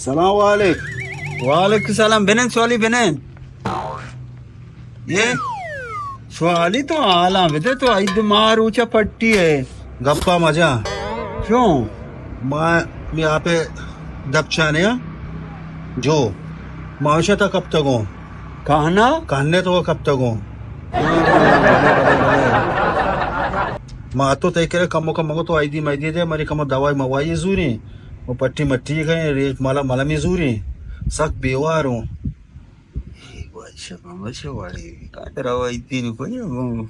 سلام علیک۔ وعلیکم سلام۔ بنند سوالی بنند۔ اے سوالی تو حالاں بدے، تو عید ماہ روچا پٹی ئے۔ گپا مجا۔ چون؟ ما می آپے دپ چانے ہاں۔ جو۔ ما ہمیشہ تا کپتگوں۔ کہنا؟ کہنے تو کپتگوں۔ ما تو تئی کرے کمو کمو تو عیدی میدی دے، مری کمو دوائی موائی زوریں۔ وہ پٹی مٹی کہیں، ریچ مالا ملمی زوریں۔ سک بیواروں۔ اے واجہ شما مچہ وڑے، کاترا وای تین کنی گوں۔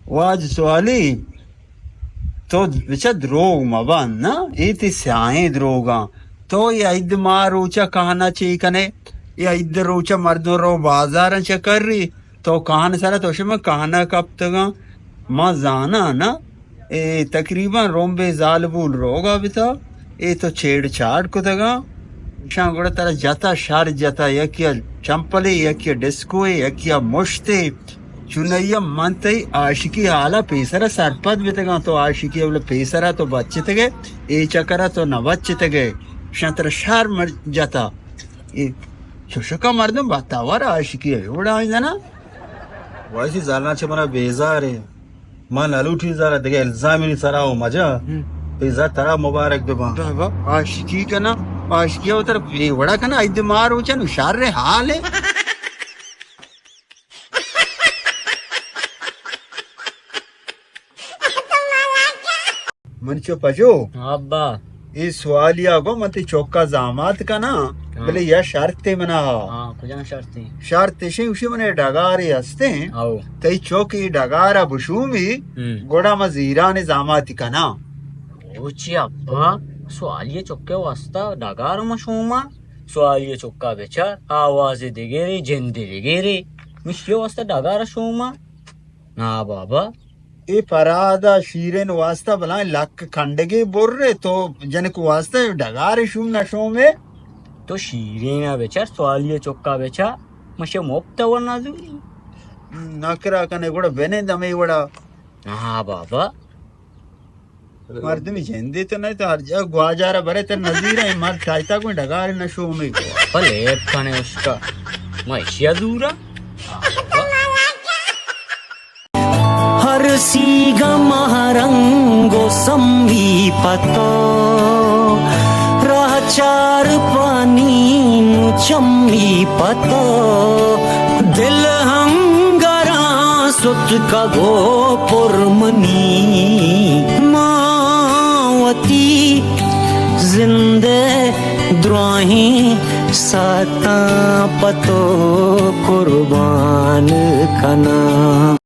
واجہ سوالی، تو بچا دروگ مبند نا، اے تی سیاہیں دروگاں۔ تو اے عید ماہ روچا کہنا چے کنے؟ اے عید روچا مردم رو بازاراں چکری، تو کہن سرا تو شما کہنا کپتگاں۔ ما زاناں نا، اے تقریباً رمبے زالبول روگا بتا، اے تو چھیڑ چھاڑ کتگاں، اشاں گڑا ترا جتا، شر جتا، یکیا چمپلے، یکیا ڈسکوے، یکیا مشتے۔ چونائیا من تئی عاشقی حالا پیسرا سرپد بتگاں، تو عاشقی اولا پیسرا تو بچتگے، اے چکرا تو نہ بچتگے، اشاں ترا شر مر جتا۔ اے چشکا مردم بختاور عاشقی ہے، وڑا زنا۔ واجی زالنا چہ منا بیزارے۔ ما نہ لوٹی زارا دگہ الزامی نی سرا و مجا۔ ہم۔ تئی زر ترا مبارک بباں۔ بابا، عاشقی کنا، عاشقی و تر بے وڑا کنا، عید ماہ روچن شر حال ہے۔ من چو پجو۔ ہاں ابا۔ اے سوالیا گو من تئی چوکا زامات کناں، ہاں۔ بلے یا شرطے منا۔ ہاں، کجام شرطے؟ شرط اشیں، اشی من ڈگارے ہستیں۔ ہاؤ۔ تئی چوک اے ڈگارا بشومی، ہم۔ گڑا من زیران زاماتی کناں۔ او چی ابا، سوالی چکے واسطہ ڈگار ما شوما؟ سوالی چکا بچار، آواز دگرے، جند دگرے۔ مشی واسطہ ڈگار شوما؟ نا بابا۔ اے پرادا شیرین واسطہ بلائیں لک کنڈگے برے، تو جنک واسطہ ڈگار شوم نہ شومے۔ تو شیرین ء بچار، سوالی ء چکا بچار، مشے مپت ور نہ زوری۔ نکرا کنے گڑا بنند ہمے وڑا۔ ہاں بابا۔ مردمی جندے تو نہیں تو ہر جا گواجارا برے تر نظیر ہے، مر ٹائتا کوئی ڈگار نہ شومے۔ بلے کنے اس کا، میں اشیا زورا۔ ہر سیگا ماہ رنگ و سمی پتو، راہ چار پانی نو چمی پتو، دل ہنگراں ستکگ و پر منی، ما وتی زندے دراہیں ساتاں پتو قربان کناں۔